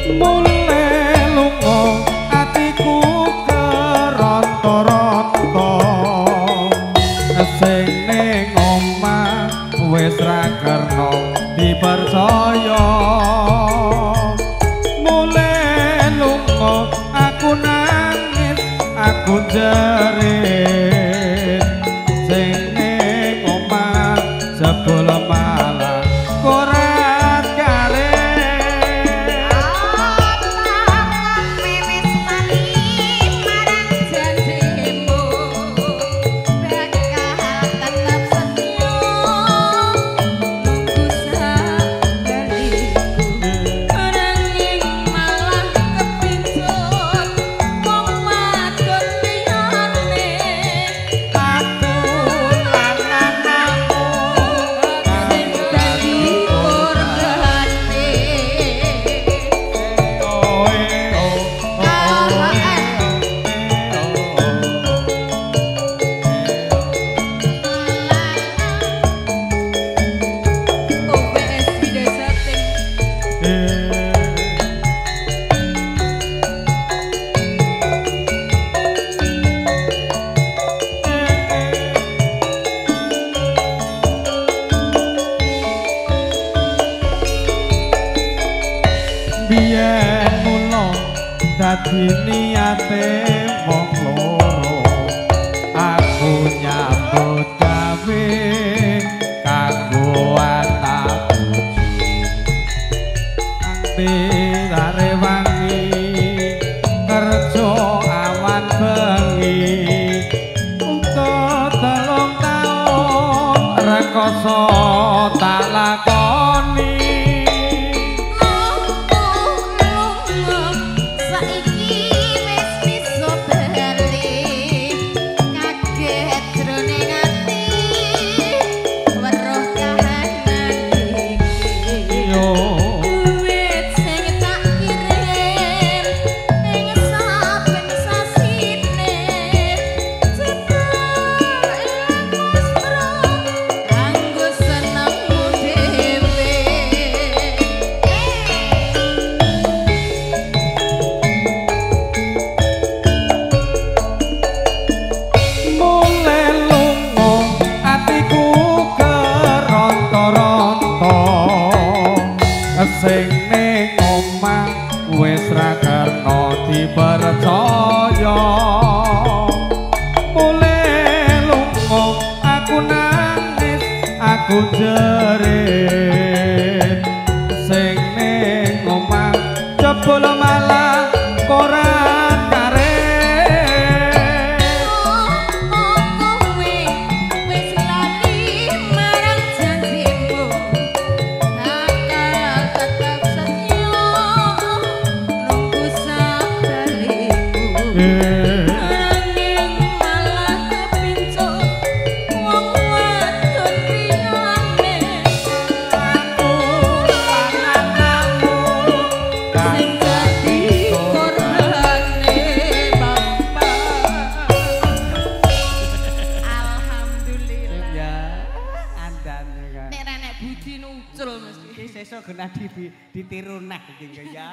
Mulih lunga atiku keronto-ronto, sing ning omah wis ra kerna dipercaya. Mulih lunga aku nangis aku jerit, sing ning omah jebul malah korat karet. Apa kowe wis lali marang janjimu, bakal tetep setya nunggu sabariku, nanging malah kepincut wong wadon liyane. Aku lan anakmu sing dadi korbane. Oh oh oh oh. OWS Widasa Tim. Biyen mula dadi niate wong loro, aku nyambut gawe kanggo anak bojo. Kanthi rewangi kerja awan bengi, untuk 3 taun rekoso tak lakoni. Saiki wis bisa bali, kaget jroning ati weruh kahanan iki. Yo Duit sing tak kirim ing saben sasine jebul ilang muspro kanggo senengmu dhewe. Mulih lunga atiku keronto-ronto, sing ning omah wis ra kerna dipercaya. Mulih lunga aku nangis aku jerit, sing ning omah jebul malah korat karet. Kowe wis lali marang janjimu, bakal tetep setya nunggu sabariku, nanging malah kepincut wong wadon liyane. Aku lan anakmu sing dadi korbane bapak. Alhamdulillah. Ya, andane kan. Nek renek budi nucul mesti. Iki sesuk genah ditiru neh iki ya.